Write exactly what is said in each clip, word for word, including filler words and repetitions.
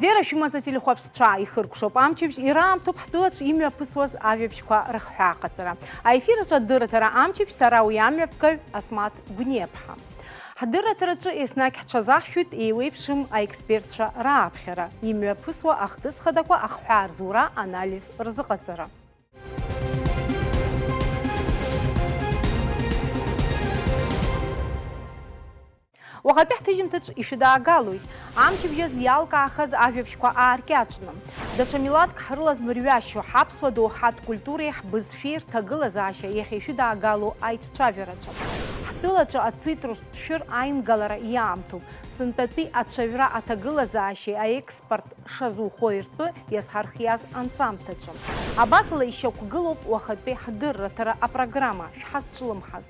Даара шәымаз ателехәаԥшцәа ихыркәшоуп амчыбжь, ираамҭоуп ҳтәылаҿ имҩаԥысуаз ажәабжьқәа рыхҳәааҟаҵара. Аефир аҿы адырраҭара амчыбжь, сара уи амҩаԥгаҩ Асмаҭ Гәниаԥҳа. Ҳдырраҭараҿы еснагь ҳҽазаҳшәоит еиуеиԥшым аекспертцәа рааԥхьара, имҩаԥысуа ахҭыс хадақәа ахҳәаа рзура, анализ рзыҟаҵара. Уахатәи ҳҭыжьымҭаҿ ишәыдаагалоит. Амчыбжьаз иалкаахаз ажәабжьқәа ааркьаҿны. Даҽа милаҭк ҳрылаз мырҩашьо, ҳаԥсуа доуҳатә культуреи ҳбызшәеи рҭагылазаашьа иахьа ишәыдаагало аиҿцәажәараҿы. Ҳтәылаҿы ацитрустә шәыр аингалара иаамҭоуп. Сынтәатәи аҽаҩра аҭагылазаашьеи аекспорт шазухои ртәы иазҳархиаз анҵамҭаҿы. Абасала ишьақәгылоуп уахатәи ҳдырраҭара апрограмма, шәҳазҿлымҳаз.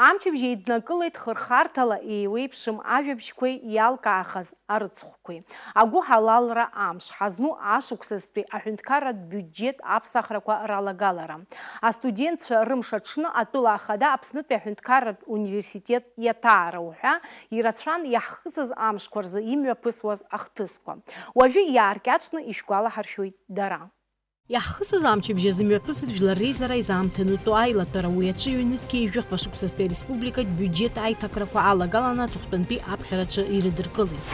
Амчыбжь еиднакылеит хырхарҭала еиуеиԥшым ажәабжьқәеи иалкаахаз арыцхәқәеи. Агәыҳалалра амш ҳазну ашықәсазтәи аҳәынҭқарратә биуџьет аԥсахрақәа ралагалара. Астудентцәа рымш аҽны атәыла ахада Аԥснытәи аҳәынҭқарратә университет иаҭаара уҳәа ирацәан иаҳхысыз амшқәа рзы имҩаԥысуаз ахҭысқәа. Уажәы иааркьаҿны ишәгәалаҳаршәоит дара. Иаҳхысыз амчыбжь азы мҩаԥысит жәлар реизара изаамҭанытәу аилатәара, уи аҿы ҩнызқьи жәахба шықәсазтәи ареспубликатә биуџьет аиҭакрақәа алагаланы аҵыхәтәантәи аԥхьараҿы ирыдыркылеит.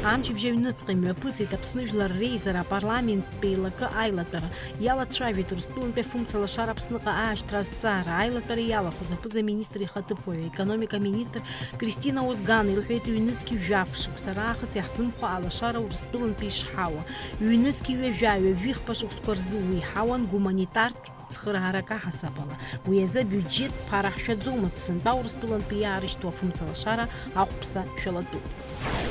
Амчыбжь аҩныҵҟа имҩаԥысит Аԥсны Жәлар Реизара апарламенттә еилакы аилатәара, иалацәажәеит Урыстәылантәи афымца лашара Аԥсныҟа аашьҭра азҵаара, аилатәара иалахәыз аԥыза-министр ихаҭыԥуаҩ, аекономика аминистр Кристина Озган илҳәеит, ҩнызқьи жәаф шықәса раахыс иаҳзымхо алашара Урыстәылантәи ишҳауа. Ҩнызқьи ҩажәа, ҩажәихԥа шықәсқәа рзы уи иҳауан гуманитартә цхыраарак аҳасабала. Уи азы абиуџьет ԥара ҳшәаӡомызт, сынтәа Урыстәылантәи иаарышьҭуа афымцалашара ахәԥса шәалатәуп.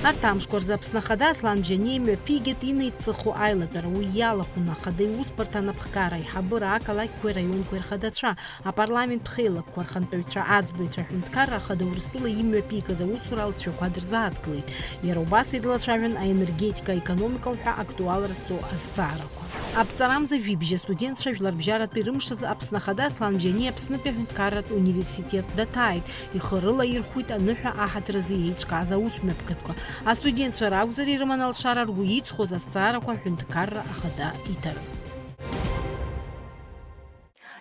Арҭ амшқәа рзы Аԥсны Ахада Аслан Џьаниа имҩаԥигеит инеиҵыху аилатәара. Уи иалахәын ахада иусбарҭа анапхгара, аиҳабыра, ақалақьқәеи раионқәеи рхадацәа, апарламенттә хеилакқәа рхантәаҩцәа, аӡбаҩцәа, аҳәынҭқарра ахада Урыстәыла имҩаԥигаз аусура алҵшәақәа дырзааҭгылеит. Иара убас ирылацәажәон аенергетика, аекономика уҳәа актуалра зҵоу азҵаарақәа. Аԥҵарамза жәибжь астудентцәа жәларбжьаратәи рымш азы Аԥсны Ахада Аслан Џьаниа Аԥснытәи аҳәынҭқарратә университет даҭааит, ихы рылаирхәит аныҳәа аҳаҭыр азы еиҿкааз аусмҩаԥгатәқәа. Астудентцәа ракәзар ирыман алшара ргәы иҵхоз азҵаарақәа аҳәынҭқарра ахада иҭарыз.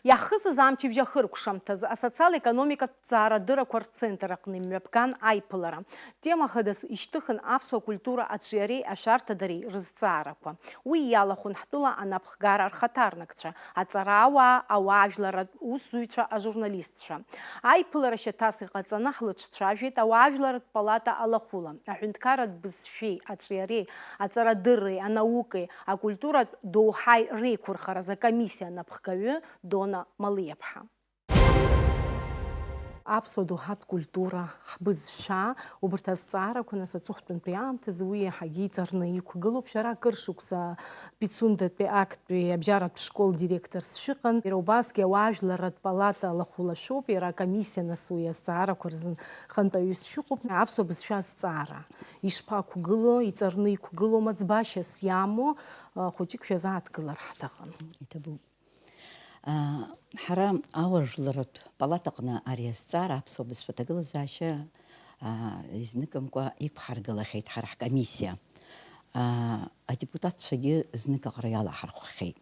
Иаҳхысыз амчыбжь ахыркәшамҭазы асоциал-економикатә ҭҵаарадырақәа рцентр аҟны имҩаԥган аиԥылара. Тема хадас ишьҭыхын аԥсуа культура аҿиареи ашәарҭадареи рызҵаарақәа. Уи иалахәын ҳтәыла анапхгара рхаҭарнакцәа, аҵарауаа, ауаажәларратә усзуҩцәа, ажурналистцәа. Аиԥылара шьаҭас иҟаҵаны ҳлыҿцәажәеит ауаажәларратә палата алахәыла, аҳәынҭқарратә бызшәеи аҿиареи, аҵарадырреи, анаукеи, акультуратә доуҳаи реиқәырхаразы акомиссиа анапхгаҩы Дона Малиаԥҳа. Аԥсуа доуҳатә культура, ҳбызшәа, убарҭ азҵаарақәа, нас, аҵыхәтәантәи аамҭазы уи иаҳагьы иҵарны иқәгылоуп. Шәара акыр шықәса Пицундатәи актәи абжьаратә школ директорс шәыҟан. Иара убасгьы ауаажәларратә палата алахәыла шәоуп, иара акомиссиа, нас, уи азҵаарақәа рзын хантәаҩыс шәыҟоуп. Аԥсуа бызшәа азҵаара ишԥақәгыло, иҵарны иқәгылома, ӡбашьас иамоу, хәыҷык шәазааҭгылар ҳҭахын. Иҭабуп. Ҳара ауаажәларратә палатаҟны ари азҵаара, аԥсуа бызшәа аҭагылазаашьа, изныкымкәа иқәҳаргылахьеит ҳара ҳкомиссиа. Адепутатцәагьы знык аҟара иалаҳархәхьеит.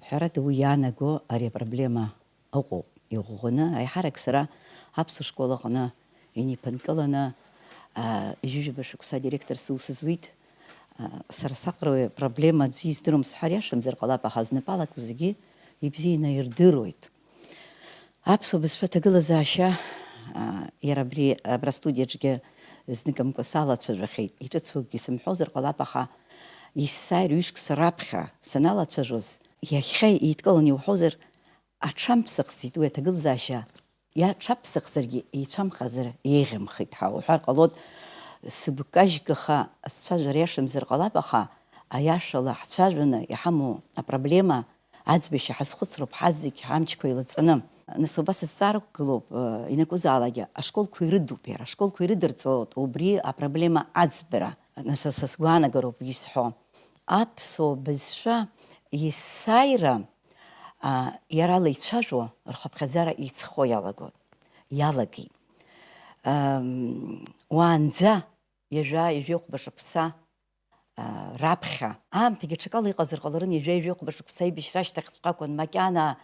Ҳәарада, уи иаанаго ари апроблема ыҟоуп. Иӷәӷәаны, аиҳарак сара аԥсуа школ аҟны инеиԥынкыланы, аа, ҩажәижәаба шықәса адиректор сус зуит. Аа, сара саҟара уи апроблема аӡәы издыруам сҳәар иашамзар ҟалап, аха знапы алаку зегьы ибзианы ирдыруеит. Аԥсуа бызшәа аҭагылазаашьа, аа, иара абри, абра астудиаҿгьы зныкымкәа салацәажәахьеит, иҿыцу акгьы сымҳәозар ҟалап, аха есааира ҩышықәса раԥхьа саналацәажәоз, иахьа еидкыланы иуҳәозар, аҽамԥсахӡеит уи аҭагылазаашьа. Иаҽаԥсахзаргьы еицәамхазар еиӷьымхеит ҳәа уҳәар ҟалоит. Сыгәкажьгаха сцәажәара иашамзар ҟалап, аха аиашала ҳцәажәаны иҳамоу апроблема аӡбашьа ҳазхәыцроуп ҳазегь ҳамчқәа еилаҵаны. Нас убас азҵаара ықәгылоуп, э, ианакәызаалакгьы ашколқәа ирыдуп иара, ашколқәа ирыдырҵоит убри апроблема аӡбара. Нас са сгәаанагароуп исҳәо. Аԥсуа бызшәа есааира, а, иара ала ицәажәо, рхыԥхьаӡара еиҵхо иалагоит, иалагеит. Уаанӡа ҩажәа, ҩажәихәба шықәса раԥхьа, аамҭагьы ҽакала иҟазар ҟаларын, ҩажәа, ҩажәихәба шықәса аибашьра ашьҭахьҵәҟьа акәын, макьана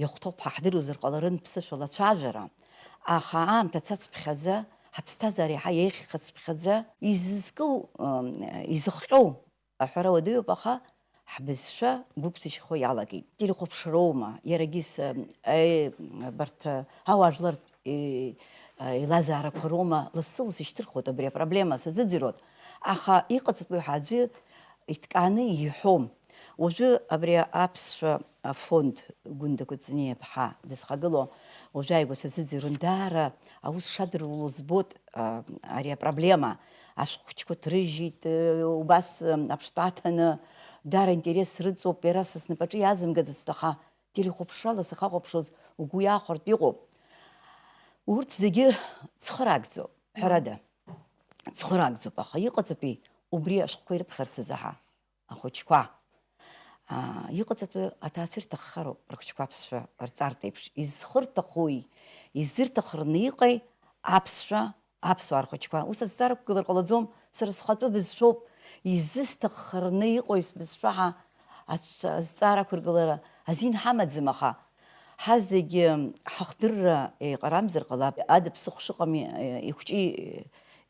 иахәҭоуп ҳәа ҳдыруазар ҟаларын ԥсышәала ацәажәара, аха аамҭа цацыԥхьаӡа, ҳаԥсҭазаара иаҳа еиӷьхацыԥхьаӡа, изызку изыхҟьоу аҳәара уадаҩуп, аха ҳбызшәа гәыгәҭажьхо иалагеит. Телехәаԥшроума, иарагьы с-, е, абарҭ, ауаажәлартә, е, еилазаарақәа роума лассы-лассы ишьҭырхуеит абри апроблема, сазыӡырҩуан. Аха иҟаҵатәу ҳәа аӡәы иҭкааны иҳәом. Уажәы абри аԥсшәа афонд Гәында Кәыҵниаԥҳа дызхагылоу уажәы ааигәа сазыӡырҩуан, даара аус шадыруло збоит, а, ари апроблема. Ашәҟәқәа ҭрыжьит, э, убас, э, аԥштәы аҭаны, даара интерес рыҵоуп, иара са снапаҿы иазымгацызт, аха телехәаԥшрала сахьахәаԥшуаз угәы иахәартә иҟоуп. Урҭ зегьы цхыраагӡоуп, ҳәарада, цхыраагӡоуп, аха иҟаҵатәи убри ашәҟәқәа ирыԥхьарц азы ҳа. Ахәыҷқәа. Аа, иҟаҵатәы аҭаацәа ирҭаххароуп рыхәыҷқәа аԥсшәа рҵартә еиԥш. Изхырҭахуи, изырҭахраны иҟеи аԥсшәа, аԥсуаа рхәыҷқәа? Ус азҵаара ықәгылар ҟалаӡом, сара схатәы бызшәоуп, изысҭаххараны иҟои сбызшәа ҳәа ац-, азҵаара ақәыргылара азин ҳамаӡам, аха ҳазегьы ҳахдырра еиҟарамзар ҟалап, ада ԥсыхәа шыҟами, ихәҷы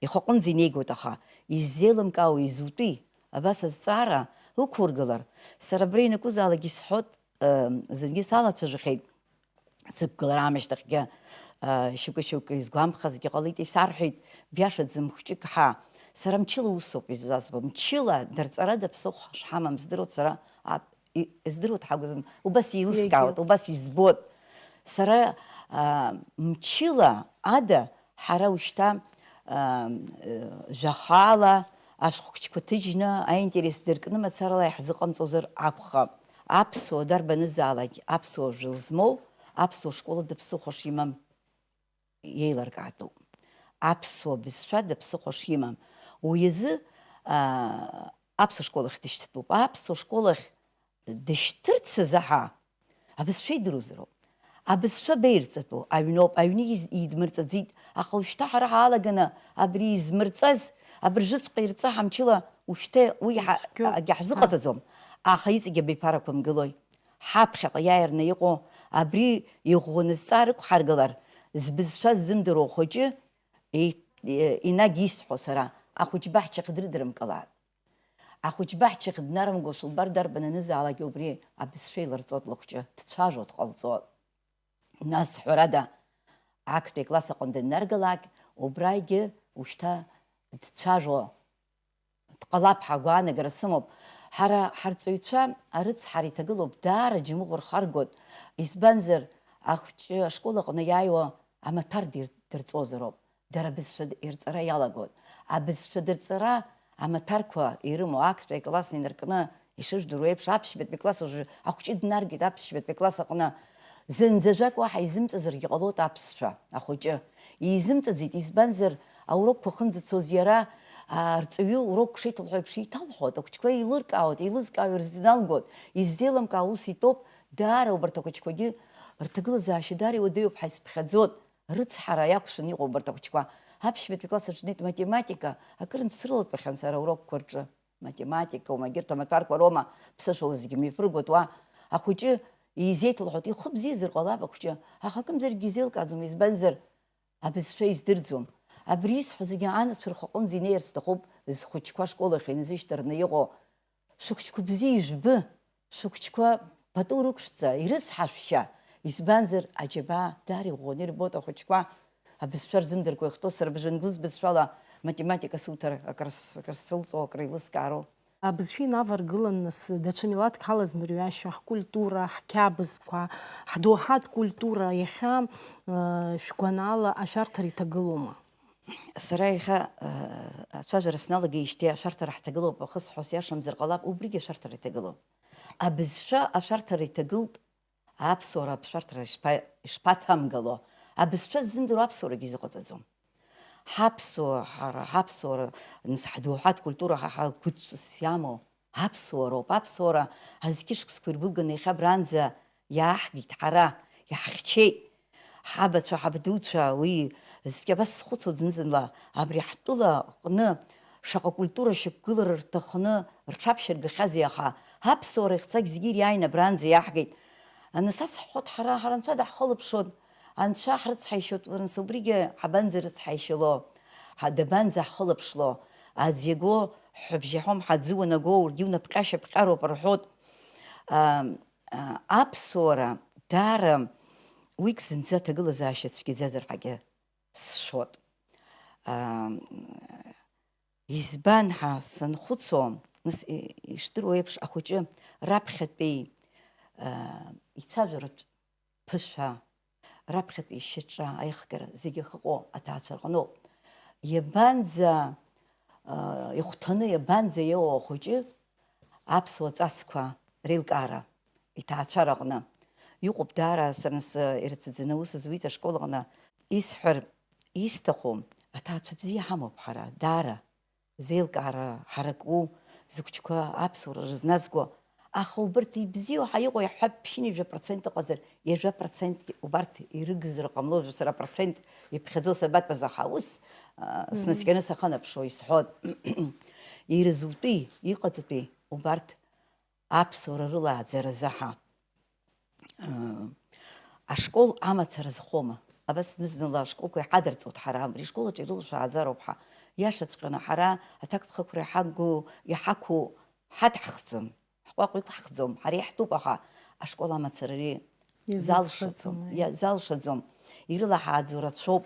ихаҟынӡа инеигоит, аха изеилымкаауа изутәи? Абас азҵаара ықәургылар, сара абра ианакәызаалак исҳәот, э, зынгьы салацәажәахьеит, сықәгылара аамышьҭахьгьы, э, шьоукы-шьоукы изгәамԥхазгьы ҟалеит, исарҳәеит, биашаӡам хәҷык ҳәа. Сара мчыла усоуп изазбо, мчыла дарҵарада ԥсыхәа шҳамам здыруеит сара, а, и-, здыруеит ҳакәӡам, убас еилыскаауеит, егьи, убас избоит. Сара, а, мчыла ада Ҳара ушьҭа, аа, жәахаала ашәҟәқәа ҭыжьны, аинтерес дыркны мацарала иаҳзыҟамҵозар акәхап. Аԥсуа дарбанызаалак аԥсуа жәа змоу аԥсуа школ ада ԥсыхәа шимам еилыркаатәуп. Аԥсуа бызшәа ада ԥсыхәа шимам. Уи азы, аа, аԥсуа школ ахь дышьҭтәуп. Аԥсуа школ ахь дышьҭырц азы ҳа абызшәа идыруазароуп. Абызшәа абеирҵатәу аҩноуп, аҩны из-, идмырҵаӡеит, аха ушьҭа ҳара ҳаалаганы абри измырҵаз, абыржәыҵәҟьа ирҵа ҳамчыла, ушьҭа уи ҳа-, ицәгьоуп, агьаҳзыҟаҵаӡом, аха иҵегь абиԥарақәа мгылои? Ҳаԥхьаҟа иааирны иҟоу абри иӷәӷәаны зҵаа рықәҳаргылар, збызшәа ззымдыруа хәыҷы, и-, и-, инагь исҳәо сара, ахәыҷбаҳчахь дрыдрымкылааит. Ахәыҷбаҳчахь днарымгошәа лбар, дарбан анызаалак убри абызшәа иларҵоит лыхәҷы, дцәажәо дҟалҵоит. Нас, ҳәарада, актәи акласс аҟны даннаргалак, убрагьы ушьҭа дцәажәо дҟалап ҳәа агәаанагара сымоуп. Ҳара ҳарҵаҩцәа арыцҳара иҭагылоуп, даара џьамыӷәа рхаргоит. Избанзар, ахәҷы ашкол аҟны иааиуа амаҭәар дир-, дырҵозароуп. Дара абызшәа д-, ирҵара иалагоит. Абызшәа дырҵара амаҭәарқәа ирымоу актәи акласс инаркны, ишыжәдыруа еиԥш, аԥшьбатәи акласс уажәы ахәҷы днаргеит аԥшьбатәи акласс аҟны. Зынӡа ажәак уаҳа изымҵазаргьы ҟалоит аԥсшәа ахәыҷы. Изымҵаӡеит, избанзар, аурокқәа ахьынӡацоз иара, а, арҵаҩы урокқәа шеиҭалҳәо еиԥш еиҭалҳәоит, ахәыҷқәа еилыркаауеит, еилызкаауа ирзыналгоит, иззеилымкаауа ус итәоуп, даара убарҭ ахәыҷқәагьы рҭагылазаашьа даара иуадаҩуп ҳәа исыԥхьаӡоит. Рыцҳара иақәшәаны иҟоуп убарҭ ахәыҷқәа. Аԥшьбатәи класс аҿы днеит математика, акырынтә срылатәахьан сара аурокқәа рҿы. Математика, ума егьырҭ амаҭәарқәа роума, ԥсышәала зегьы мҩаԥыргоит уа. Ахәыҷы изеиҭалҳәоит, ихы бзиазар ҟалап ахәыҷы, аха акымзаракгьы изеилкааӡом, избанзар, абызшәа издырӡом. Абри исҳәо зегьы анацәа рхаҟынӡа инеир сҭахуп, зхәыҷқәа ашкол ахь иназышьҭырны иҟоу. Шәыхәыҷқәа бзиа ижәбы, шәыхәыҷқәа пату рықәшәҵа, ирыцҳашәшьа, избанзар, аџьабаа даара иӷәӷәаны ирбоит ахәыҷқәа, абызшәа рзымдыркәа иахьтәоу. Сара быжәҩангәылз бызшәала математика суҭар, акыр с-, акыр сылҵуа, акыр еилыскаароуп. Абызшәа инаваргылан, нас, даҽа милаҭк ҳалазмырҩашьо, ҳкультура, ҳқьабзқәа, ҳдоуҳатә культура иахьа, э, шәгәанала ашәарҭара иҭагылоума? Сара иахьа, э, ацәажәара сналагеижьҭеи ашәарҭара ҳҭагылоуп, ахысҳәа сиашамзар ҟалап, убригьы ашәарҭара иҭагылоуп. Абызшәа ашәарҭара иҭагылт, аԥсуара аԥшәарҭара ишԥа-, ишԥаҭамгало? Абызшәа ззымдыруа аԥсуарагьы изыҟаҵаӡом. Ҳаԥсуа, ҳара, ҳаԥсуара, нас, ҳдоуҳатә культура ҳа, ҳа гәыҵәҵас иамоу аԥсуароуп. Аԥсуара азқьышықәсқәа иргәылганы иахьа абранӡа иааҳгеит ҳара, иаҳхьчеит. ҳабацәа, ҳабдуцәа, уи зқьи абас схәыцуан зны-зынла, абри ҳтәыла аҟны шаҟа культура шьақәгылара рҭахны рҽаԥшьыргахьази, аха аԥсуара ихҵагь зегьы ириааины абранӡа иаҳгеит. Анцәа сҳәот, ҳара, ҳара Анцәа даҳхылаԥшуан, Анцәа ҳрыцҳаишьот, анцәа убригьы ҳабанӡа рыцҳаишьало, ҳа-, дабанӡа ҳхылаԥшло, аӡ иаго ҳәҳәабжь иаҳәом, ҳаӡы уанаго, ургьы унапҟьа-шьапҟьароуп рҳәот. А, а, аԥсуара даара уигь зынӡа аҭагылазаашьа цәгьаӡазар ҳәагьы сшәот. Аа, избан ҳәа санхәыцуа, нас, и-, ишдыруа еиԥш, ахәыҷы раԥхьатәи, аа, ицәажәаратә ԥышәа, раԥхьатәи ишьаҿа аихгара зегьы ахьыҟоу аҭаацәа рҟноуп. Иабанӡа, аа, ихәҭаны, иабанӡа иоуа ахәыҷы, аԥсуа ҵасқәа реилкаара иҭаацәараҟны иҟоуп. Даара сара нас ирацәаӡаны аус зуит ашкол аҟны. Исҳәар исҭаху, аҭаацәа бзиа ҳамоуп ҳара, даара. Зеилкаара ҳараку, зыхәҷқәа аԥсуара рызназго. Аха убарҭ ибзиоу ҳәа иҟоу иаҳҳәап, ԥшьынҩажәа процент ыҟазар, ҩажәа процентгьы убарҭ ирыгзар ҟамлозар, сара процент иԥхьаӡо сабатәаз, аха ус, а, снаскьаны сахьынаԥшуа исҳәот, ирызутәи, иҟаҵатәи убарҭ аԥсуара рылааӡаразы ҳа, э, ашкол амацара зхома? Абас зны-зынла ашколқәа иҳадырҵоит ҳара, абри ашкол аҿы ирылшәааӡароуп ҳа. Иашаҵәҟьаны ҳара аҭакԥхықәра иҳагу, иҳақәу ҳадҳхӡом, ҳҟәаҟә иқәҳхӡом, ҳара иаҳтәуп, аха ашкол амацара ари Изыцхраӡом, залшаӡом, аи. Иа-, залшаӡом. Ирылаҳааӡо рацәоуп,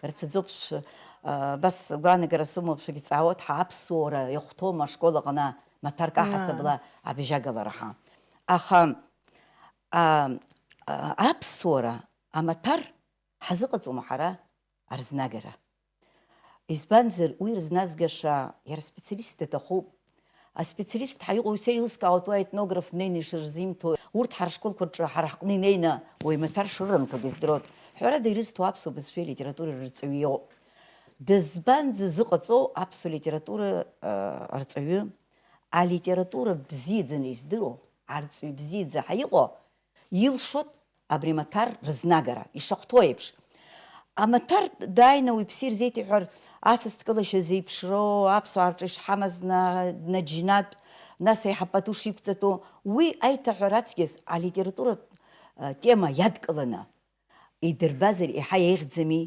рацәаӡоуп шә-, а, абас гәаанагара сымоуп, шәагьҵаауеит, ҳа аԥсуара иахәҭоума ашкол аҟны маҭәарк Наа. Аҳасабала абжьагалара ҳа. Аха, а, а, аԥсуара амаҭәар ҳазыҟаҵома ҳара арызнагара? Избанзар, уи рызназгаша иара специалист даҭахуп. Аспециалист ҳәа иҟоу исеилыскаауеит, уа етнограф днеины ишырзимҭо, урҭ ҳара ҳшколқәа рҿы ҳара ҳҟны инеины уаҩ маҭәар шрырымҭогьы здыруеит. Ҳәарада, ирызҭо аԥсуа бызшәеи алитературеи рырҵаҩы иоуп. Дызбан зызыҟаҵо аԥсуа литература, э, арҵаҩы, алитература бзиаӡаны издыруа, арҵаҩ бзиаӡа ҳәа иҟоу, илшоит абри амаҭәар рызнагара, ишахәҭоу еиԥш. Амаҭәар дааины уаҩԥсы ирзеиҭеиҳәар, асас дкылашьа зеиԥшроу, аԥсуаа рҿы ишҳамаз на-, наџьнатә, нас аиҳа пату шиқәҵатәу, уи аиҭаҳәара аҵкьыс алитературатә, э, тема иадкыланы идырбазар иаҳа еиӷьӡами?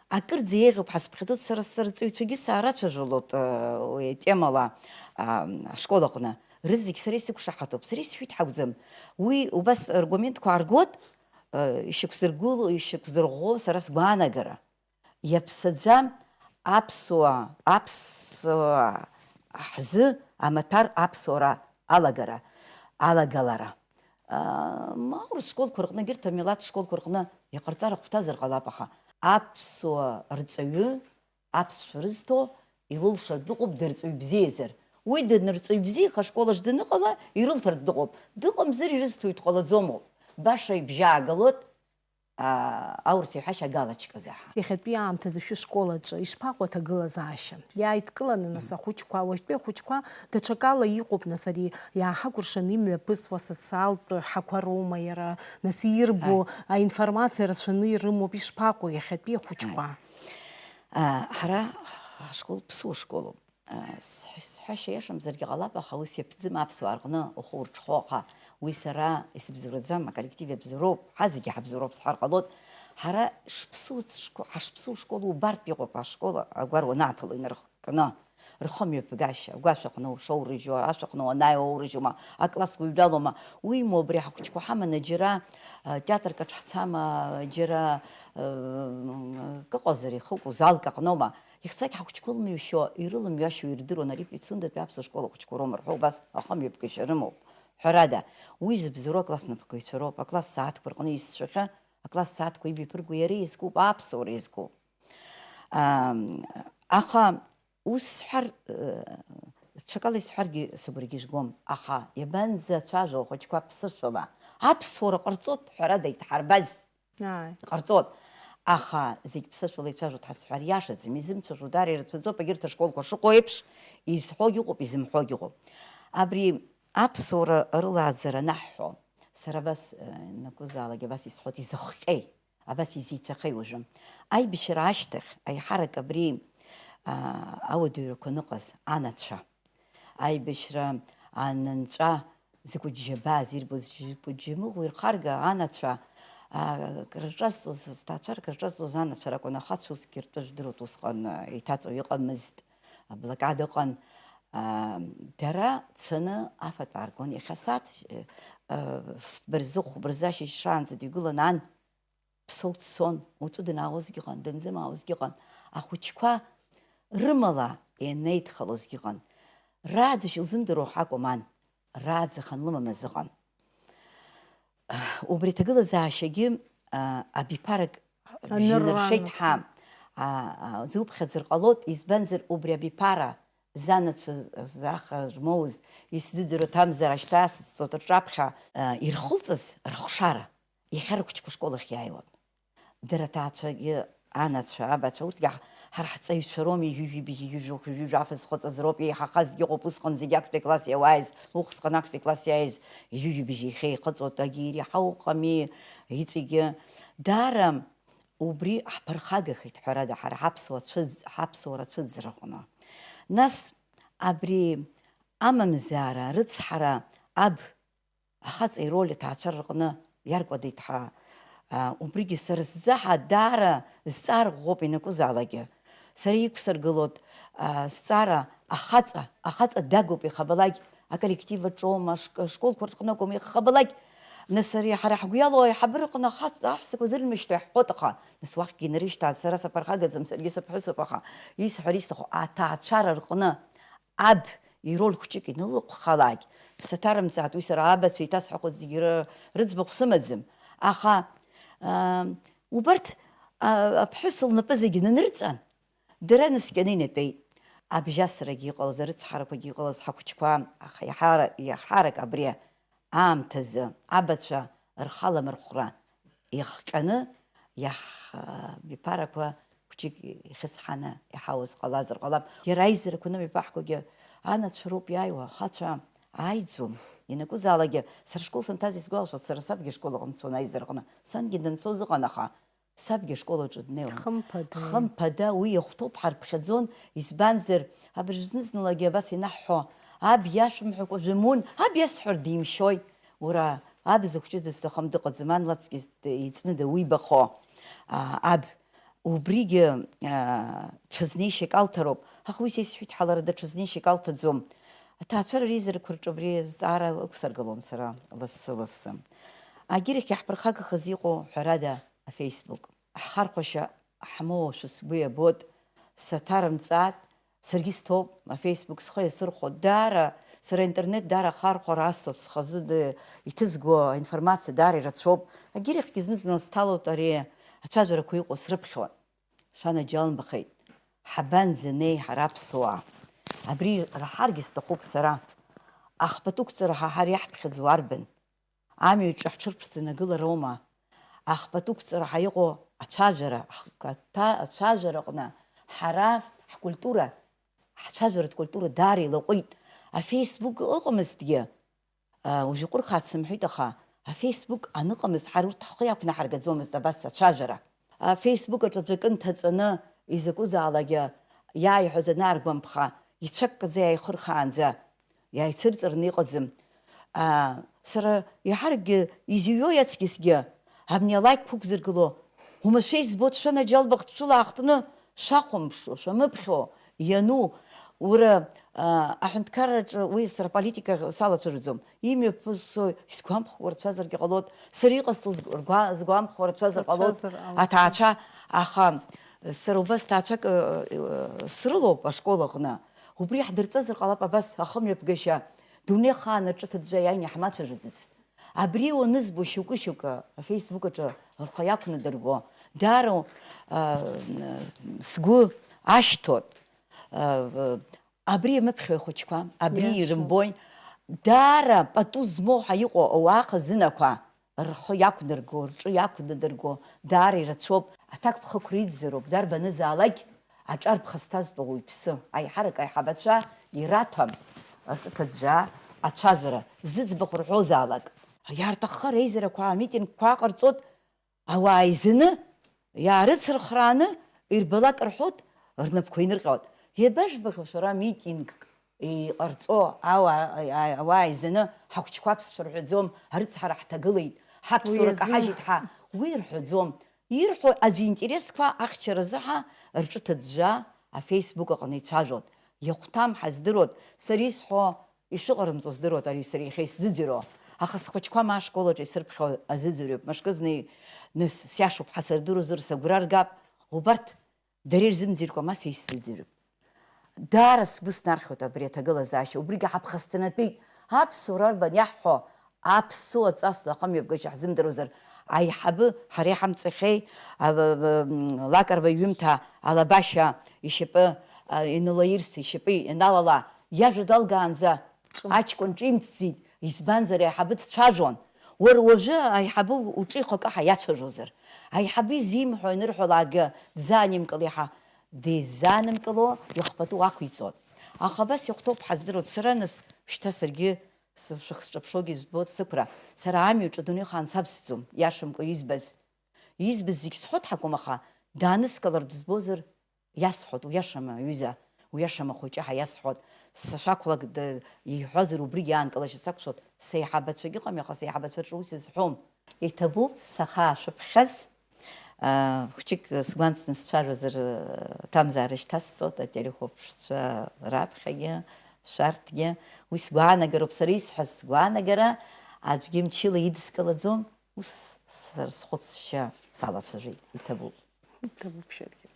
Акырӡа еиӷьуп ҳәа сыԥхьаӡоит, сара сырҵаҩцәагьы саарацәажәалоит, э, уи атемала, а, ашкол аҟны. Рызегь сара исықәшаҳаҭуп, сара исҳәеит ҳакәӡам. Уи убас аргументқәа ааргоит, э, ишьақәзыргыло, ишьақәзырӷәӷәо сара сгәаанагара. Иаԥсаӡам аԥсуа, аԥсуа ҳзы амаҭәар аԥсуара алагара, алагалара. Аа, ма аурыс школқәа рҟны, егьырҭ амилаҭ школқәа рҟны иҟарҵар ахәҭазар ҟалап, аха аԥсуа рҵаҩы аԥсшәа рызҭо илылшартә дыҟоуп дырҵаҩ бзиазар. Уи данырҵаҩ бзиаха ашкол аҿы даныҟала, ирылҭартә дыҟоуп. Дыҟамзар ирызҭоит, дҟалаӡомоуп. Баша ибжьы аагалоит, аа, аурыс иҳәашьа агалочка заҳа. Иахьатәи аамҭазы шәышкол аҿы ишԥаҟоу аҭагылазаашьа? Иааидкыланы, нас, ахәыҷқәа, уажәтәи ахәыҷқәа даҽакала иҟоуп, нас, ари иааҳакәыршаны имҩаԥысуа социалтә ҳақәа роума иара, нас, ирбо Аи. Аинформациа рацәаны ирымоуп, ишԥаҟоу иахьатәи ахәыҷқәа? Аи. А, ҳара ҳашкол ԥсуа школуп. Сҳәашьа иашамзаргьы ҟалап, аха ус иаԥӡам аԥсуаа рҟны ухы урҽхәо, аха уи сара исыбзураӡам, аколлектив иабзуроуп, ҳа зегьы ҳабзуроуп сҳәар ҟалоит. Ҳара шԥсу-, шко-, ҳашԥсу школ убартә иҟоуп, ашкол агәар уанааҭало инархкны, рхымҩаԥгашьа, агәашә аҟны ушоурыжьуа, ашә аҟны уанааиуа уоурыжьуама, аклассқәа уҩдәалоума, уимоу абри ҳахәыҷқәа ҳаманы џьара, а, театрк аҿ ҳцама, џьара, а, м, кыҟазар ихыкәу залк аҟноума, Ихцагь ҳахәыҷқәа ылмҩашьо, ирылымҩашьо ирдыруан, ари Пицундатәи аԥсуа школ ахәыҷқәа роума рҳәо убас ахымҩаԥгашьа рымоуп. Ҳәарада, уи зыбзоуроу акласс напхгаҩцәа роуп, акласс сааҭқәа рҟны исшәахьа, акласс сааҭқәа имҩаԥырго иара изкуп, аԥсуара изкуп. Ам, аха ус сҳәар, э, ҽакала исҳәаргьы сыгәра егьыжәгом, аха иабанӡацәажәо ахәыҷқәа ԥсышәала аԥсуара ҟарҵоит, ҳәарада, иҭҳарбаз. Ааи. Иҟарҵоит. Аха зегь ԥсышәала ицәажәоит ҳәа сҳәар иашаӡам, изымцәажәо даара ирацәаӡоуп, егьырҭ ашколқәа шыҟоу еиԥш, изҳәогь ыҟоуп, изымҳәогь ыҟоуп. Абри аԥсуара рылааӡара анаҳҳәо, сара абас, э, ианакәызаалак абас исҳәоит, изыхҟьеи? абас изеицәахеи уажәы. Аибашьра ашьҭахь аиҳарак абри, аа, ауадаҩрақәа аныҟаз анацәа, аибашьра анынҵәа зыкәыџьабаа зирбоз, зыкәыџьамыӷәа ирхарга анацәа, аа, крырҿазҵоз, сҭаацәа ркрырҿазҵоз анацәа ракәын, ахацәа усгьы ртәы жәдыруан, усҟан, аа, еиҭаҵуа иҟамызт, аблокада ыҟан, аа, дара цаны афатә ааргон, иахьа асааҭ, аа, фба рзы, хәба рзы ашьыжь шаанӡа дыҩгылан ан, Ԥсоу дцон, уаҵәы данаауазгьы ыҟан, данзымаауазгьы ыҟан, ахәыҷқәа рымала ианеидхалозгьы ыҟан. Рааӡашьа лзымдыруа ҳакәым ан, рааӡаха анлымамыз ыҟан. Убри аҭагылазаашьагьы, а, абиԥарак Анырра жьныршеит анацәа. Ҳа, а, а, зуԥхьаӡар ҟалоит, избанзар убри абиԥара занацәа заха змоуз, исзыӡырҩуа ҭамзар ашьҭа сыцҵоит рҿаԥхьа, а, ирхылҵыз рыхшара, иахьа рыхәыҷқәа школ ахь иааиуан. Дара аҭаацәагьы, анацәа, абацәа, урҭгьы ҳ-, ҳара ҳҵаҩцәа роуми, ҩажәи бжьи, ҩажәи хәи, ҩажәи аф зхыҵыз роуп, еиҳахазгьы ыҟоуп, усҟан зегьы актәи класс иауааиз, усҟан актәи класс иааиз, ҩажәи бжьи ихеихыҵуа, агьи иреиҳау ыҟами, иҵегьы. Даара убри ҳԥырхагахеит, ҳәарада, ҳара ҳаԥсуа цәыӡ-, ҳаԥсуара цәыӡраҟны. Нас абри амамзаара, арыцҳара, аб Ахаҵа ироль аҭаацәа рҟны иаркуадеит ҳәа, а, убригьы сара сзаҳа даара зҵаара ӷәӷәоуп ианакәызаалакгьы. Сара иқәсыргылоит, а, зҵаара ахаҵа, ахаҵа дагоуп иахьабалак, аколлектив аҿоума, ашк-, ашколқәа рҟны акәым, иахьабалак. Нас ари ҳара ҳгәы иалоу аиҳабыраҟны ахаҵа, аҳәсақәа зырмышьҭуа иаҳҳәоит, аха нас уахьгьы инарышьҭааит, сара саԥырхагаӡам, саргьы сыԥҳәысуп, аха исҳәар исҭаху аҭаацәара рҟны Аб ироль хәҷык инылыҟәхалак, саҭарымҵааит, уи сара абацәа еиҭасҳәахуеит, зегьы ры-, рыӡбахә сымаӡам. Аха, аа, убарҭ, а, аԥҳәыс лнапы зегьы нанырҵан, дара наскьаны инатәеит. Абжьасрагьы иҟалаз, арыцҳарақәагьы иҟалаз ҳахәыҷқәа, аха иаҳара-, иаҳарак абри аамҭазы абацәа рхаламырхәра иахҟьаны, иаҳ-, биԥарақәа хәҷык ихьысҳаны иҳауз ҟалазар ҟалап. Иара аизарақәа анымҩаԥаҳгогьы анацәа роуп иааиуа, ахацәа ааиӡом. Ианакәызаалакгьы, сара ашкол санҭаз исгәалашәоит, сара сабгьы ашкол аҟны дцон аизараҟны. Сангьы данцоз ыҟан, аха сабгьы ашкол аҿы днеиуан. Хымԥада. Хымԥада, уи иахәҭоуп, ҳарԥхьаӡон, избанзар, абыржә зны-знылагьы абас инаҳҳәо, аб иашәымҳәакәа жәымун, аб иасҳәар димшьои. Уара, аб зыхәҷы дызҭахым дыҟаӡам, ан лаҵкыс д-, иҵны дауибахо, а, аб. Убригьы, а, ҽазнеишьак алҭароуп. Аха уи са исҳәеит, ҳа лара даҽазнеишьак алҭаӡом. Аҭаацәара реизарақәа рҿы абри азҵаара ықәсыргылон сара лассы-лассы. Агьырахь иаҳԥырхагахаз иҟоу, ҳәарада, афеисбук. Ҳхархәашьа ҳмоушәа сгәы иабоит, саҭарымҵааит, саргьы сҭоуп, афеисбук схы иасырхәо, даара, сара аинтернет даара ахархәара асҭоит, схазы д-, иҭызго аинформациа даара ирацәоуп. Агьырахьгьы зны-зынла сҭалоит ари ацәажәарақәа иҟоу срыԥхьоит. Шәанаџьалбахеит, ҳабанӡанеи ҳара аԥсуаа? Абри раҳаргьы сҭахуп сара. Ахԥатәы ықәҵара ҳа ҳар иаҳԥхьаӡо арбан? Амҩаҿы ҳҽырԥшӡаны агылароума? Ахԥатәы ықәҵара ҳа иҟоу ацәажәара, ҳкаҭа ацәажәараҟны ҳара ҳкультура, ҳцәажәаратә культура даара илаҟәит. Афеисбук ыҟамызҭгьы, а, уажә иҟәырхааит сымҳәеит, аха афеисбук аныҟамыз ҳара урҭ ҳхы иақәнаҳаргаӡомызт абас ацәажәара. Афеисбук аҿы аӡәы акы нҭаҵаны изакәызаалакгьы иааиҳәаз анааргәамԥха, ицәаккаӡа иааихырхаанӡа, иааицырҵараны иҟаӡам. Аа, сара иаҳаракгьы изыҩуа иаҵкьысгьы, абни алаикқәа ықәзыргыло, уамашәа избоит, шәанаџьалбахт, шәылаахтны шәахәамԥшуа, шәамыԥхьо, иану, уара, аа, аҳәынҭқарраҿы уи сара политика салацәажәаӡом. Имҩаԥысо исгәамԥхакәа рацәазаргьы ҟалоит, сара иҟасҵо згәа-, згәамԥхо рацәазар ҟалоит, Рацәазар ҟалоит. Аҭаацәа, аха сара убас ҭаацәак, ы, ы, срылоуп ашкол аҟны. Убри ҳдырҵазар ҟалап абас ахымҩаԥгашьа, дунеихаан аҿыҭ аӡәы иааины иаҳмацәажәаӡацт. Абри уанызбо шьоукы-шьоукы афеисбук аҿы рхы иақәнадырго, даара, ы, сгәы ашьҭоит. Ы, Абри иамыԥхьои ахәыҷқәа, абри Иашоуп. Ирымбои, даара пату змоу ҳәа иҟоу ауаа хазынақәа рхы иақәнарго, рҿы иақәнадырго даара ирацәоуп. Аҭакԥхықәра иӡӡароуп, дарбанызаалак аҿар ԥхасҭазтәу ауаҩԥсы, аиҳарак аиҳабацәа ираҭәам аҿыҭ аӡәӡәаа ацәажәара зыӡбахә рҳәозаалак. Иаарҭаххар, аизарақәа, амитингқәа ҟарҵоит. ауаа еизаны, иаарыцырхрааны, ирбалак рҳәоит, рнапқәа инырҟьоит. Иабажәбахьоу шәара митингк иҟарҵо ауаа, ауаа еизаны, ҳахәыҷқәа аԥсшәа рҳәаӡом, арыцҳара ҳҭагылеит, ҳаԥсуара каҳажьит ҳәа, уи рҳәаӡом. Ирҳәо аӡә интересқәа ахьчаразы ҳәа рҿы ҭыӡәӡәа афеисбук аҟны ицәажәоит. Иахәҭам ҳаздыруеит, сара исҳәо ишыҟарымҵо здыруеит, ари сара иахьа исзыӡырҩуа. Аха схәыҷқәа ма ашкол аҿы исырԥхьо азыӡырҩып, мышкызны ныс сиашоуп ҳәа сырдыруазар сыгәра ргап, убарҭ дара ирзымӡырҩкәа ма са исзыӡырҩып. Даара сгәы снархьуеит абри аҭагылазаашьа, убригьы ҳаԥхасҭанатәеит. Аԥсуара арбан иаҳҳәо, аԥсуа ҵасла ахымҩаԥгашьа ҳзымдыруазар, аиҳабы ҳара иҳамҵахьеи, а, б-, б-, м, Лакрба иҩымҭа алабашьа ишьапы, а, инылаирс, ишьапы ианалала, иажәа далгаанӡа аҷкәын ҿимҭӡеит, избанзар, аиҳабы дцәажәон. Уара уажәы аиҳабы уҿихо акы ҳаиацәажәозар? Аиҳабы изимҳәо анырҳәалакгьы дзаанимкыло иаҳа дизаанымкыло ихԥатәы уақәиҵон. Аха абас иахәҭоуп ҳаздыруа, сара нас шьҭа саргьы сышәых сҿаԥшуагьы збоит сықәра. Сара амҩаҿы адунеихаан савсӡом, иашамкәа избаз. Избаз зегь сҳәоит ҳакәым, аха дааныскылартә збозар, иасҳәоит, уиашам, аҩыза, уиашам, ахәыҷы ҳәа иасҳәоит. Сшәақәлак д-, иҳәозар, убригь аанкылашьа сақәшәоит. Сеиҳабацәагьы ыҟами, аха сеиҳабацәа рҿы ус изҳәом. Иҭабуп саха шәыԥхьаз. Аа, хәҷык сгәанҵны сцәажәозар, ҭамзаара шьҭасҵоит ателехәаԥшцәа раԥхьагьы, шәарҭгьы. Уи сгәаанагароуп, сара исҳәаз сгәаанагара аӡәгьы мчыла идыскылаӡом, ус сара схәыцшьа салацәажәеит, иҭабуп. Иҭабуп шәаргьы.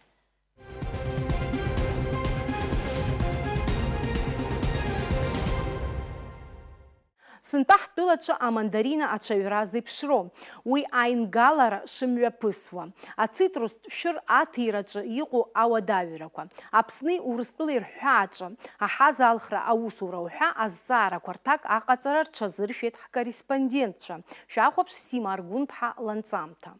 Сынтәа ҳтәылаҿы амандарина аҽаҩра зеиԥшроу, уи аингалара шымҩаԥысуа, ацитрустә шәыр аҭираҿы иҟоу ауадаҩрақәа, Аԥсни Урыстәылеи рҳәааҿы аҳазалхра аусура уҳәа азҵаарақәа рҭак аҟаҵара рҽазыршәеит ҳкорреспондентцәа. Шәахәаԥш Сима Аргәынԥҳа ланҵамҭа.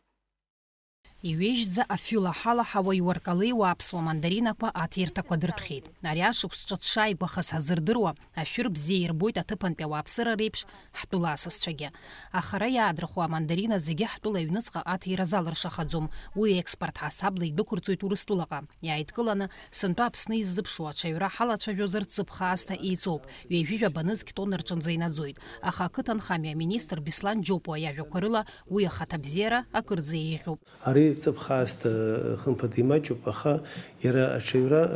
Иҩежьӡа афҩы лаҳалаҳауа иуаркалеиуа аԥсуа мандаринақәа аҭирҭақәа дыртәхьеит. Ари ашықәс ҿыц шааигәахаз ҳазырдыруа, ашәыр бзиа ирбоит аҭыԥантәи ауааԥсыра реиԥш ҳтәыла асасцәагьы. Ахара иаадырхәо амандарина зегьы ҳтәыла аҩныҵҟа аҭира залыршахаӡом, уи аекспорт ҳасабла идәықәырҵоит Урыстәылаҟа. Иааидкыланы, сынтәа Аԥсны иззыԥшу аҽаҩра ҳалацәажәозар, ҵыԥх аасҭа еиҵоуп, ҩажәи жәаба нызқь тонна рҿынӡа инаӡоит. Аха ақыҭанхамҩа аминистр Беслан Џьопуа иажәақәа рыла, уи ахаҭабзиара акырӡа еиӷьуп. Ари ҵыԥх аасҭа, хымԥада, имаҷуп, аха иара аҽаҩра, э,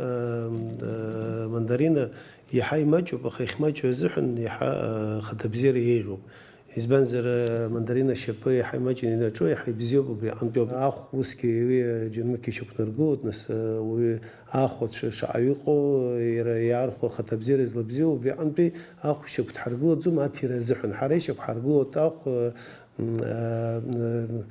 э, мандарина иаҳа имаҷуп, аха иахьмаҷу азыҳәан иаҳа, э, ахаҭабзиара еиӷьуп. Избанзар, э, мандарина ашьапы иаҳа имаҷны инаҿу, иаҳа ибзиоуп, убри аҟынтәи ауп. Ахә усгьы уи, э, џьармыкьа ишьақәнаргылоит, нас, э, уаҩы ахәацәа шаҟаҩ ыҟоу, иара иаархәо ахаҭабзиара злабзиоу, убри аҟынтәи ахә ишьақәдҳаргылаӡом аҭира азыҳәан. Ҳара ишьақәҳаргылоит ахә, э, м, э, э,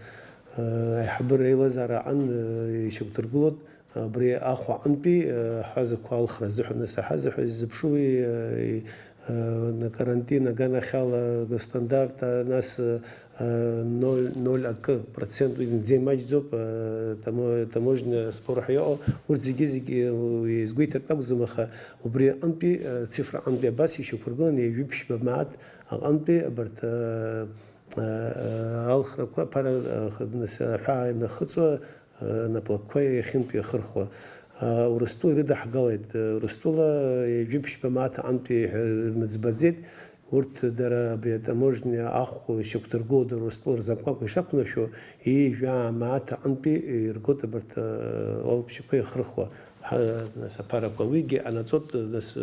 э, аиҳабыра аилазаара аҟан, э, ишьақәдыргылоит. Абри ахә аҟынтәи, э, аҳәазақәа алхра азыҳәан, нас аҳәаза ҳәа иззыԥшу уи, э, э, на карантин аганахьала, госстандарт, а, нас, э, э, ноль, ноль акы процент, уигьы зегьы маҷӡоуп, э, тамо-, таможня сбор ҳәа иҟоу, урҭ зегьы-зегьы, э, уи изгәеиҭартә акәӡам, аха убри аҟынтәи, э, цифра аҟынтәи абас ишьақәыргыланы ҩажәи ԥшьба мааҭ аҟынтәи абарҭ, э, э, э, алхрақәа, аԥара, э, х-, нас аҳәаа инахыҵуа, наплакқәа иахьынтә иахырхуа, Урыстәыла ирыдаҳгалеит. Урыстәыла ҩажәи ԥшьба мааҭ аҟынтәи рныӡбаӡеит. Урҭ дара абри атаможниа ахә ишьақәдыргыло, дара Урыстәыла рзакәанқәа ишақәнаршәо, ҩажәа мааҭ аҟынтәи иргоит абарҭ алаԥшьақәа иахырхуа. Ҳа-, нас аԥарақәа уигьы анаҵоит, нас,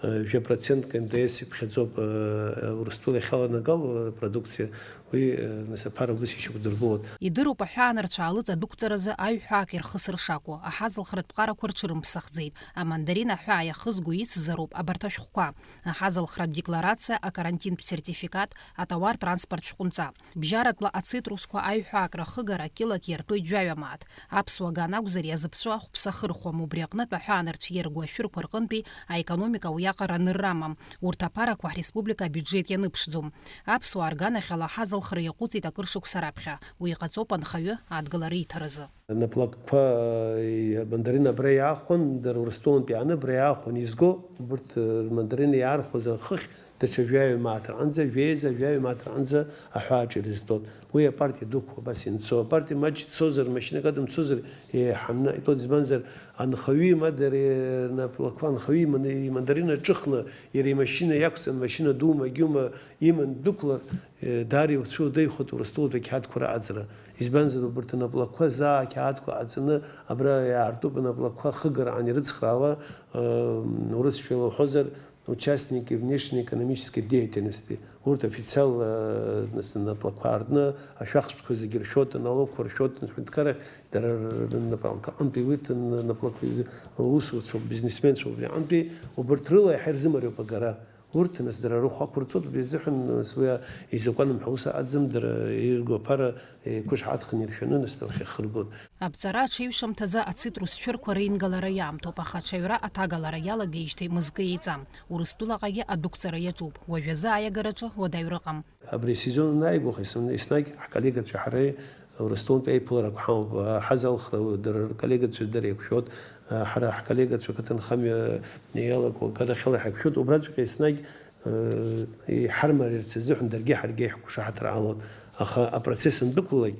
Жәа процентк Н Д С иԥхьаӡоуп, э, Урыстәыла иахьаланагало апродукциа, уи, э, нас аԥара убас ишьақәдыргылоит. Идыруп аҳәаанырцә аалыҵ адәықәҵаразы аҩҳәаак ирхысыр шакәу, аҳазылхратә ԥҟарақәа рҽырымԥсахӡеит. Амандарин аҳәаа иахызго ицзароуп абарҭ ашәҟәқәа: аҳазылхратә декларациа, акарантинтә сертификат, атауар-транспорт шәҟәынҵа. Бжьаратәла ацитрусқәа аҩҳәаакра ахыгара кьылак иартуеит жәаҩа мааҭ. Аԥсуа ган акәзар иазыԥҵәо ахәԥса ахырхәом, убри аҟнытә аҳәаанырцә иаргоу ашәырқәа рҟынтәи аекономика уиаҟара анырра амам. Урҭ аԥарақәа ҳреспублика абиуџьет ианыԥшӡом. Аԥсуаа рганахьала аҳазалхра иаҟәыҵит акыр шықәса раԥхьа. Уи иҟаҵоуп анхаҩы адгылара иҭаразы. Наплакқәа, э, амандарина абра иаахәон, дара Урыстәылантә иааны абра иаахәон изго, убырҭ, э, рмандарина иаархәоз ахыхь даҽа жәаҩа мааҭ рҟынӡа, жәеиза жәаҩа мааҭ рҟынӡа аҳәааҿ ирызтәон. Уи апартиа дуқәа абас ианцо, апартиа маҷ цозар, машьынак адымцозар, еиҳаны итәон, избанзар, анхаҩы ма дара, э, наплакқәа анхаҩы иманы, имандарина ҿыхны, иара имашьына иақәҵан, машьына дума, гьума иман ддәықәлар, э, даара иуцәыуадаҩхоит Урыстәылатәи ақьаадқәа раҟаҵара. Избанзар, убарҭ анаплакқәа заа ақьаадқәа ҟаҵаны абра иаартуп, анаплакқәа хыгараан ирыцхраауа, э, урысшәала уҳәозар, участники внешней экономической деятельности. Урҭ официал, э, нас, анаплакқәа аартны, ашәахтәқәа зегьы ршәоит, аналогқәа ршәоит, аҳәынҭқарахь дара рнаплакы аҟынтәи, урҭ анаплакы усуцәоуп, бизнесменцәоуп, убри аҟынтәи убарҭ рыла иаҳа ирзымариоуп агара. Урҭ, нас, дара рыхә ақәырҵоит, убри азыҳәан, нас, уи изакәаным ҳәа ус аӡам, дара ирго аԥара, еиқәышаҳаҭханы иршәаны, нас, дара ахьырхыргоит. Аԥҵара аҽеиҩшамҭазы ацитрус цәырқәа реингалара иаамҭоуп, аха аҽаҩра аҭагалара иалагеижьҭеи мызкы еиҵам. Урыстәылаҟагьы адәықәҵара иаҿуп, уажәазы аиагараҿы уадаҩ рыҟам. Абри асезон анааигәаха, ес-, еснагь ҳколлегацәа ҳареи Урыстәылантәи аиԥыларақәа ҳамоуп, ҳазалхра, дара рколлегацәа дара еиқәшәоит, ҳара ҳколлегацәа ақыҭанхамҩа иалаго аганахьала ҳаиқәшәоит, убраҵәҟьа еснагь, э, иҳармариарц азыҳәан даргьы ҳаргьы ҳқәшаҳаҭра ҟалоит. Аха апроцесс андәықәлалак,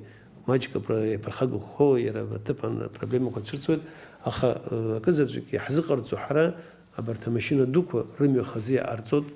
маҷк апро-, иаԥырхагахо иара аҭыԥан апроблемақәа цәырҵуеит, аха, э, акызаҵәык иаҳзыҟарҵо ҳара абарҭ амашьына дуқәа рымҩа хазы иҟарҵоит.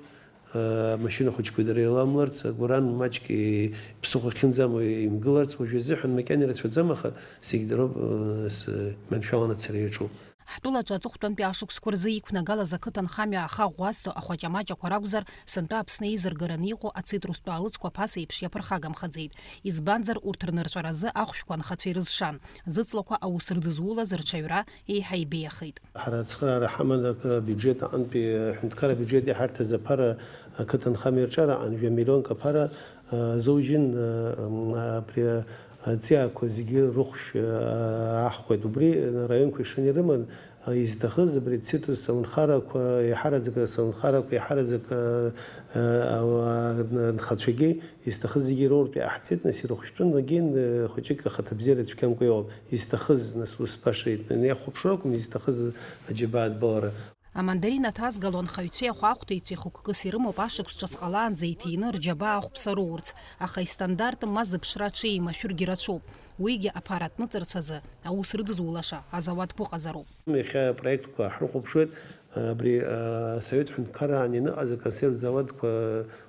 Амашьына хәыҷқәа дара иламларц, агәыран маҷк иԥсыхәа хьынӡамуа имгыларц, уажәы азыҳәан макьана ирацәаӡам, аха зегь дароуп, ы, с-, маншәаланы ацара иаҿуп. Ҳтәылаҿы аҵыхәтәантәи ашықәсқәа рзы иқәнагалаз ақыҭанхамҩа ахаӷә азҭо ахәаҷамаҷақәа ракәзар, сынтәа Аԥсны еизыргараны иҟоу ацитрустә аалыҵқәа ԥаса еиԥш иаԥырхагамхаӡеит. Избанзар, урҭ рнырҵәаразы ахәшәқәа анхацәа ирызшан. Зыҵлақәа аус рыдызулаз рҽаҩра еиҳа ибеиахеит. Ҳара ацхыраара ҳаман, акы, абиуџьет аҟынтәи, аҳәынҭқарра абиуџьет иаҳарҭаз аԥара, ақыҭанхамҩа рҿараҟан жәа миллионк аԥара, а, азоужьын, а, м, абри, а, аҵиаақәа зегьы рыхәшә, а, аҳхәеит. Убри араионқәа ишан ирыман, а, изҭахыз абри ацитрус асовнхарақәа, иаҳараӡак асовнхарақәа, иаҳараӡак, а, а, а, н-, нхацәагьы изҭахыз зегьы роуртә иааҳҵеит, нас ирыхәшәтәын, егьин, э, хәыҷык ахаҭабзиара цәгьамкәа иоуп. Изҭахыз, нас, ус баша итәаны иахәаԥшыр акәым, изҭахыз аџьабаа адбалара. Амандарина ҭазгало анхаҩцәеи ахәаахәҭыҩцәеи хықәкыс ирымоуп ашықәс ҿыц ҟалаанӡа иҭины рџьабаа ахәԥса роурц, аха истандарт ма зыԥшра аҽеимашәыргьы рацәоуп. Уигьы аԥара ҭныҵырц азы аус рыдызулаша азауадқәа ыҟазароуп. Иахьа апроектқәа ҳрыхәаԥшуеит, абри, а, асовет ҳәынҭқарраан ианыҟаз аконсервтә зауадқәа,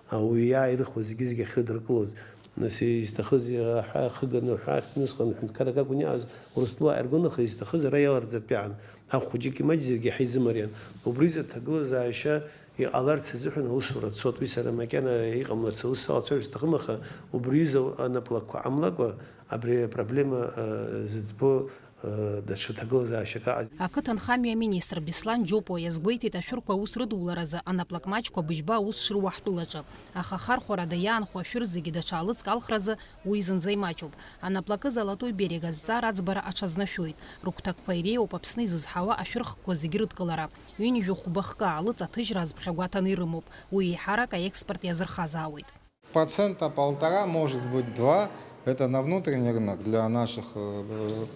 а, ауаҩы иааирыхуа зегьы-зегьы ахьрыдыркылоз. Нас изҭахыз аҳәаа хыганы, аҳәаа ахьӡны усҟан ҳәынҭқаррак акәын иҟаз, Урыстәыла иааргон, аха изҭахыз ара иаларҵартә иаан. Ахә хәыҷык имаҷзаргьы иаҳа изымариан. Убри изы аҭагылазаашьа иҟаларц азыҳәан аусура цот. Уи сара макьана иҟамлац аус салацәажәар сҭахым, аха убри аҩыза анаплакқәа ҟамлакәа абри апроблема, э, зыӡбо, э, даҽа ҭагылазаашьак аҟаз. Ақыҭанхамҩа аминистр Беслан Џьопуа иазгәеиҭеит ашәырқәа аус рыдуларазы анаплак маҷқәа быжьба аус шыруа ҳтәылаҿы. Аха ахархәарада иаанхо ашәыр зегьы даҽа аалыҵк алхразы уи зынӡа имаҷуп. Анаплакы Золотой берег азҵаара аӡбара аҽазнашәоит. Рыгәҭакқәа иреиуоуп Аԥсны изызҳауа ашәырхкқәа зегьы рыдкылара. Ҩынҩажәи хәба хкы аалыҵ аҭыжьра азԥхьагәаҭаны ирымоуп. Уи еиҳарак аекспорт иазырхазаауеит. Процента полтора, может быть, два. Это на внутренний рынок для наших, э,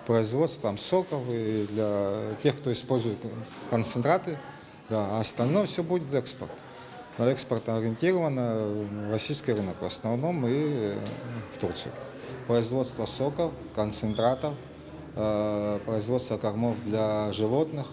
производств, там, соков и для тех, кто использует концентраты. Да, а остальное всё будет экспорт. На экспорт ориентировано, э, российский рынок в основном и, э, в Турцию. Производство соков, концентратов, э, производство кормов для животных.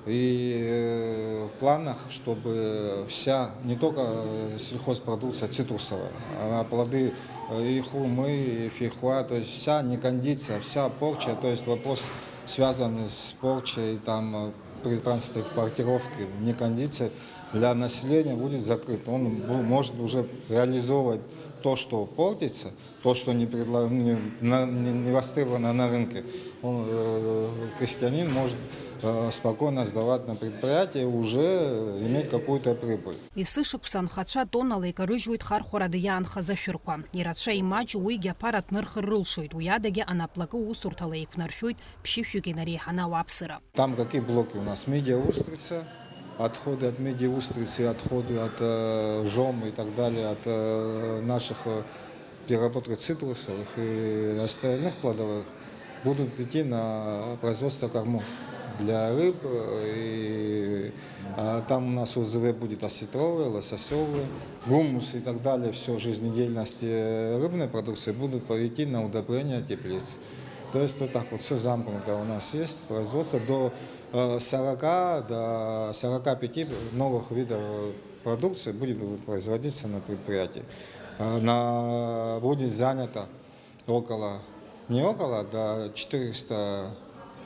И, э, в планах, чтобы вся, не только, э, сельхозпродукция цитрусовая, а плоды, э, и хурмы, и фейхоа, то есть вся некондиция, вся порча, то есть вопрос, связанный с порчей, там, э, при транспортировке, некондиция для населения будет закрыт. Он бу-, может уже реализовывать то, что портится, то, что не предла-, не, на, не, не востребовано на рынке, он, э, крестьянин может, э, спокойно сдавать на предприятие и уже иметь какую-то прибыль. Есышықәса анхацәа тоннала икарыжьуеит хархәарада иаанхаз ашәырқәа. Ирацәа имаҷу уигьы аԥара ҭнырхыр рылшоит, уи адагьы анаплакы усурҭала еиқәнаршәоит ԥшьышәҩык инареиҳаны ауааԥсыра. Там какие блоки у нас? Мидия устрица, отходы от мидии устрицы, отходы от, э, жом и так далее, от, э, наших, э, переработка цитрусовых и остальных плодовых. Будут идти на производство кормов для рыб, э, и, а, там у нас ОЗВ будет осетровый, лососевый, гумус и так далее, всё жизнедеятельность, э, рыбной продукции будут идти на удобрение теплиц. То есть вот так вот всё замкнуто у нас есть производство до, э, сорока, до сорока пяти новых видов продукции будет производиться на предприятии. Э, на, будет занято около, не около, до четыреста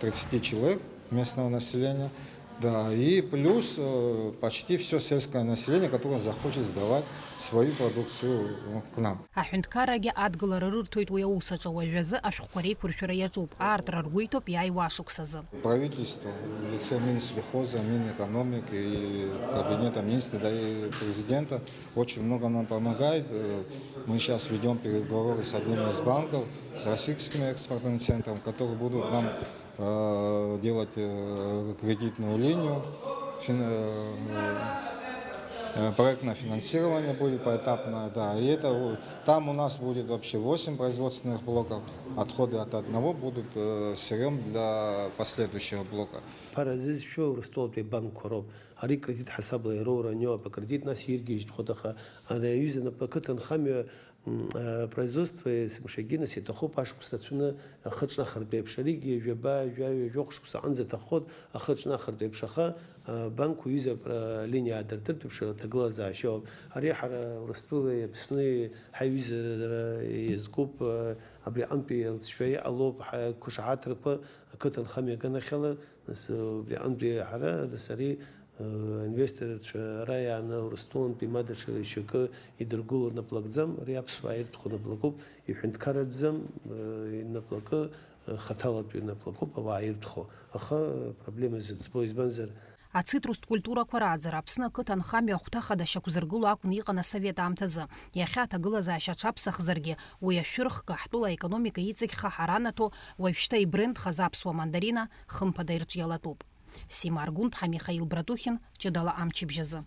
тридцати человек местного населения. Да, и плюс, э, почти всё сельское население, которое захочет сдавать свою продукцию, э, к нам. Аҳәынҭқаррагьы адгылара рырҭоит уи аус аҿы, уажәазы ашәҟәқәа реиқәыршәара иаҿуп, аартра ргәы иҭоуп иааиуа ашықәсазы. Правительство в лице Минсельхоза, Минэкономики и Кабинета министров, да и президента очень много нам помогает. Э, мы сейчас ведём переговоры с одним из банков, с Российским экспортным центром, которые будут нам, э, делать, э, кредитную линию, фин-, э, э, проектное финансирование будет поэтапное, да, и это у-, там у нас будет вообще восемь производственных блоков, отходы от одного будут, э, сырьём для последующего блока. Ԥара зызшәо Урыстәылатәи абанкқәа роуп. Ари кредит ҳасабла ироура аниоуп, акредит нас иргьежьтәхоит, аха ари аҩыза нап ақыҭанхамҩа, м, а, производство есымшагьы нас иаҭахуп ашықәс рацәаны ахы ҿнахыртә еиԥш, аригьы жәаба, жәаҩа, жәохә шықәса аҟынӡа аҭаххоит ахы ҿнахыртә еиԥш, аха, а, банк уҩыза, а, линиа аадыртыртә еиԥш аҭагылазаашьа ауп. Ари ҳара Урыстәылеи Аԥсни ҳаиҩызара иазкуп, а, абри аҟынтәи алҵшәа иҟалоуп ҳақәшаҳаҭрақәа ақыҭанхамҩа аганахьала, нас, убри аҟынтәи ҳара, нас ари, э, инвесторцәа ара иааны Урыстәылантәи ма даҽа шьоукы идыргыло наплакӡам, ари аԥсуаа иртәхо наплакуп, иҳәынҭқарратәӡам, э, наплакы, э, хаҭалатәи наплакуп ауаа иртәхо. Аха проблема зыӡбо, избанзар, Ацитрустә культурақәа рааӡара Аԥсны ақыҭанхамҩа ахәҭа хада шьақәзыргыло акәны иҟан асовет аамҭазы. Иахьа аҭагылазаашьа аҽаԥсахзаргьы, уи ашәырхга, ҳтәыла аекономика иҵегь хар анаҭо, уажәшьҭа ибрендхаз аԥсуа мандарина хымԥада ирҿиалатәуп. Сима Аргәынԥҳа, Михаил Братухин, ҷыдала амчыбжь азы.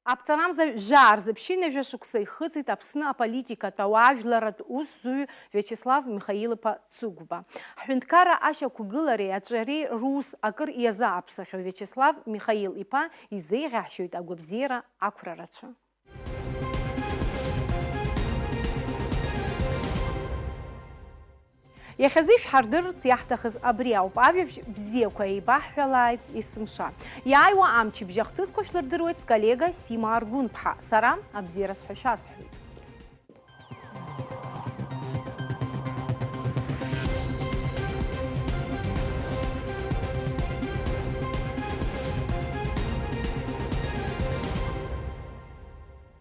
Аԥҵарамза жәаа рзы ԥшьынҩажәа шықәса ихыҵит Аԥсны аполитикатә ауаажәларратә усзуҩ Виачеслав Михаил-иԥа Цыгәба. Ҳҳәынҭқарра ашьақәгылареи аҿиареи рус акыр иазааԥсахьоу Виачеслав Михаил-иԥа изеиӷьаҳшьоит агәабзиара ақәра рацәа. Иахьазы ишәҳардырырц иаҳҭахыз абри ауп. Ажәабжь бзиақәа еибаҳҳәалааит есымша. Иааиуа амчыбжь ахҭысқәа шәлырдыруеит сколлега Сима Аргәынԥҳа. Сара абзиараз ҳәа шәасҳәоит.